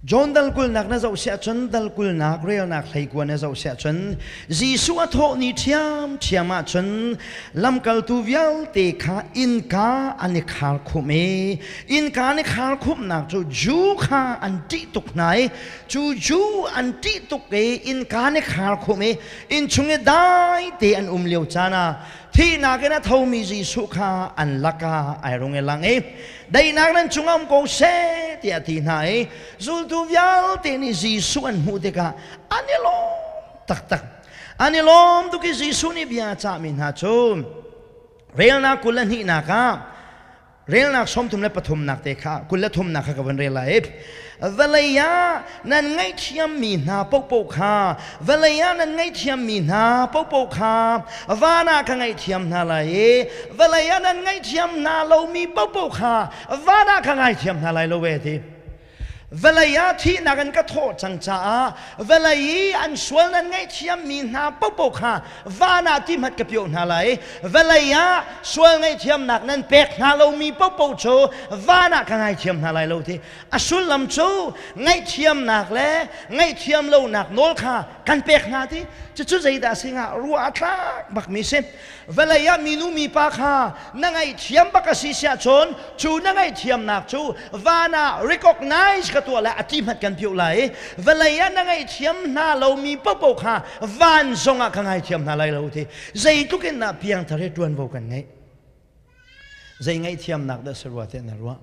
John dal kulnak na zoh siah cun dal kulnak relnak hleikua na zoh siah cun Jesuh a thawh ni ṭhiamṭhiam ahcun lamkaltu vialte kha innka an i khar khumh i innka an i khar khumhnak cu Jew kha an ṭih tuk hna i cu Jew an ṭih tuk i innka an i khar khumh i innchung i dai te an um lio caan ah thihnak in a thomi Jesuh kha an lakah ai rung i lang i daihnak nan cungah um ko seh tiah a ti hna i zultu vialte nih Jesuh an hmuh tikah an i lawm taktak. An i lawm tuk i Jesuh nih bia a cahmi hna cu relnak 22nak ah relnak 33nak te kha 23nak kha ka van rel lai. Vawlei ah nan ngaihthiammi hna paohpaoh kha vawlei ah nan ngaihthiammi hna paohpaoh kha van ah ka ngaihthiam hna lai i vawlei ah nan ngaihthiam hna lomi paohpaoh kha van ah ka ngaithiam hna lai lo ve ti. Vawlei ah thihnak in ka thawh cang caah vawlei i an sual nan ngaihthiammi hna paohpaoh kha van ah ti hmat ka pioh hna lai. Vawlei ah sual ngaihthiamnak nan pek hna lomi paohpaoh cu van ah ka ngaithiam hna lai lo ti. A sullam cu ngaihthiamnak le ngaihthiam lonak nawl kha kan pek hna ti. Cucu zeidah a si hnga? Ruah a tlak bakmi si. Vawlei ah minu mipa kha na ngaihthiam bak a si siah cun cu na ngaihthiamnak cu van ah recognize ka tuah lai a ti hmanh kan piuh lai. Vawlei ah na ngaihthiam hna lomi paohpaoh kha van zongah ka ngaithiam hna lai lo ti. Zeitluk in dah piangthar hi ṭuanvo kan ngeih? Zei ngaihthiamnak dah si rua tiah na ruah?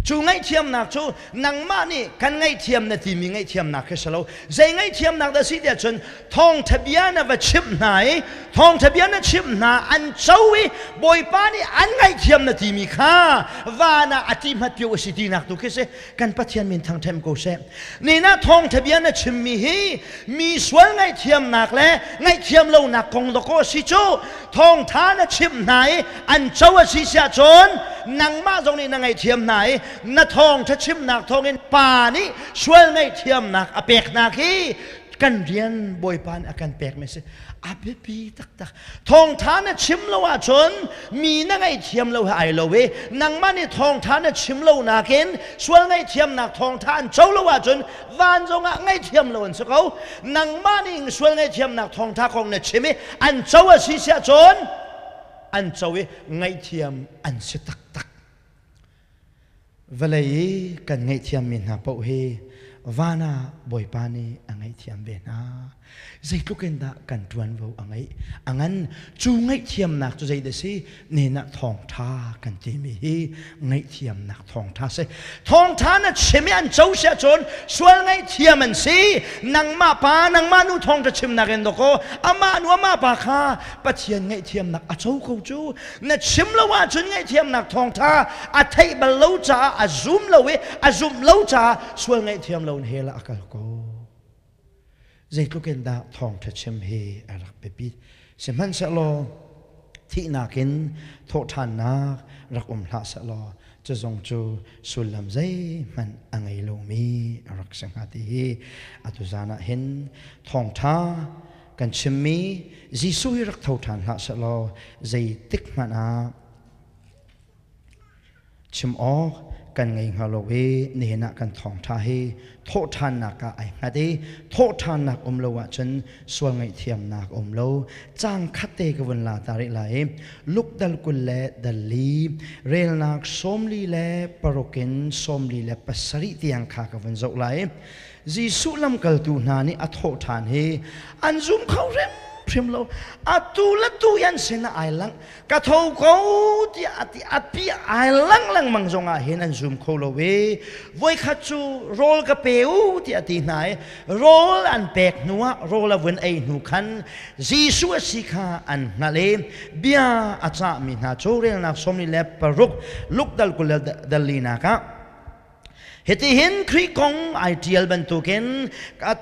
Cu ngaihthiamnak cu nangmah nih kan ngaihthiam na timi ngaihthiamnak khi si lo. Zei ngaihthiamnak dah si tiah cun thawngṭha bia na va chimh hna i thawngṭha bia na chimh hna an co i Bawipa nih an ngaihthiam na timi kha van ah a ti hmat pio a si tinak tu khi si. Kan Pathian min thangṭhem ko seh. Ni na thawngṭha bia na chimmi hi mi sual ngaihthiamnak le ngaihthiam lonak kong dawkaw a si cu. Thawngṭha na chimh hna i an co a si siah cun nangmah zong nih na ngaihthiam hna i na thawngṭha chimnak thawngin Pa nih sual ngaihthiamnak a pek hna khi kan rian Bawipa nih a kan pekmi a si. A biapi taktak. Thawngṭha na chim lo ahcun mi na ngaihthiam lo he ai lo i nangmah nih thawngṭha na chim lo nakin sual ngaihthiamnak thawngṭha an co lo ahcun van zongah ngaihthiam lo an si ko. Nangmah nih sual ngaihthiamnak thawngṭha kong na chim i an co a si siah cun an co i ngaihthiam an si taktak. Vawlei i kan ngaihthiammi hna paoh hi van ah Bawipa nih a ngaihthiam ve hna. Zeitluk in dah kan ṭuanvo a ngeih? A ngan. Cu ngaihthiamnak cu zeidah si? Nihin ah thawngṭha kan timi hi ngaihthiamnak thawngṭha si. Thawngṭha na chim i an co si ahcun sual ngaihthiam an si. Nangmah pa, nangmah nu thawngṭha chimnak in dawkaw amah nu amah pa kha Pathian ngaihthiamnak a co ko cu. Na chim lo ahcun ngaihthiamnak thawngṭha a theih bal lo caah a zum lo i a zumh lo caah sual ngaihthiam lo in hell ah a kal ko. Zeitluk in dah thawngṭha chim hi a rak biapit. Sihmanhsehlaw thihnak in thawhṭhannak rak um hlah sehlaw cu zong cu sullam zeihmanh a ngei lomi a rak si hnga ti hi atu zan ah hin thawngṭha kan chimmi Jesuh hi rak tho ṭhan hlah sehlaw zeitik hmanh ah Chim awk kan ngei hnga lo i nihin ah kan thawngṭha hi thawhṭhannak ah ai hngat i thawhṭhannak um lo ahcun sual ngaihthiamnak um lo. Caang khat te ka vun la ta rih lai i Luke dal 24 relnak 46 in 47 tiang kha ka vun zoh lai. Jesuh lamkaltu hna nih a thawhṭhan hi an zum kho hrimhrim lo. Atu le tu an sinah ai langh. Ka tho ko tiah a ti. A pi ai lang lengmang zongah hin an zum kho lo i voikhat cu rawl ka pe u tiah a ti hna i rawl an pek hnuah rawl a vun ei hnu khan Jesuh a si kha an hngalh i bia a cahmi hna cu relnak 46 Luke dal 24nak ah Hitihin Khrih kong ai ṭial bantukin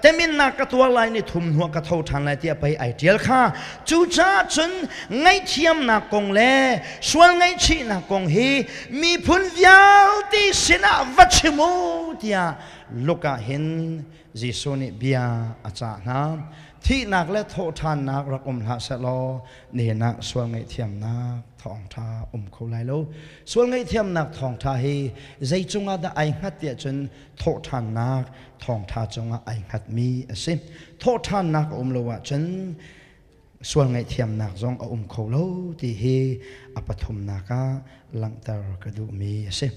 teminnak ka tuar lai ni thum hnuah ka tho ṭhan lai tiah pei ai ṭial kha. Cucaah cun ngaihthiamnak kong le sual ngaihchihnak kong hi miphun vialte sinah va chim u tiah Luke ah hin Jesuh nih bia a cah hna. Thihnak le thawhṭhannak rak um hlah sehlaw nihin ah sual ngaihthiamnak. thawngṭha um kho lai lo. Sual ngaihthiamnak thawngṭha hi zei cungah dah ai hngat tiah cun thawhṭhannak thawngṭha cungah ai hngatmi a si. Thawhṭhannak a um lo ahcun sual ngaihthiamnak zong a um kho lo ti hi a pathumnak ah langhter ka duhmi a si.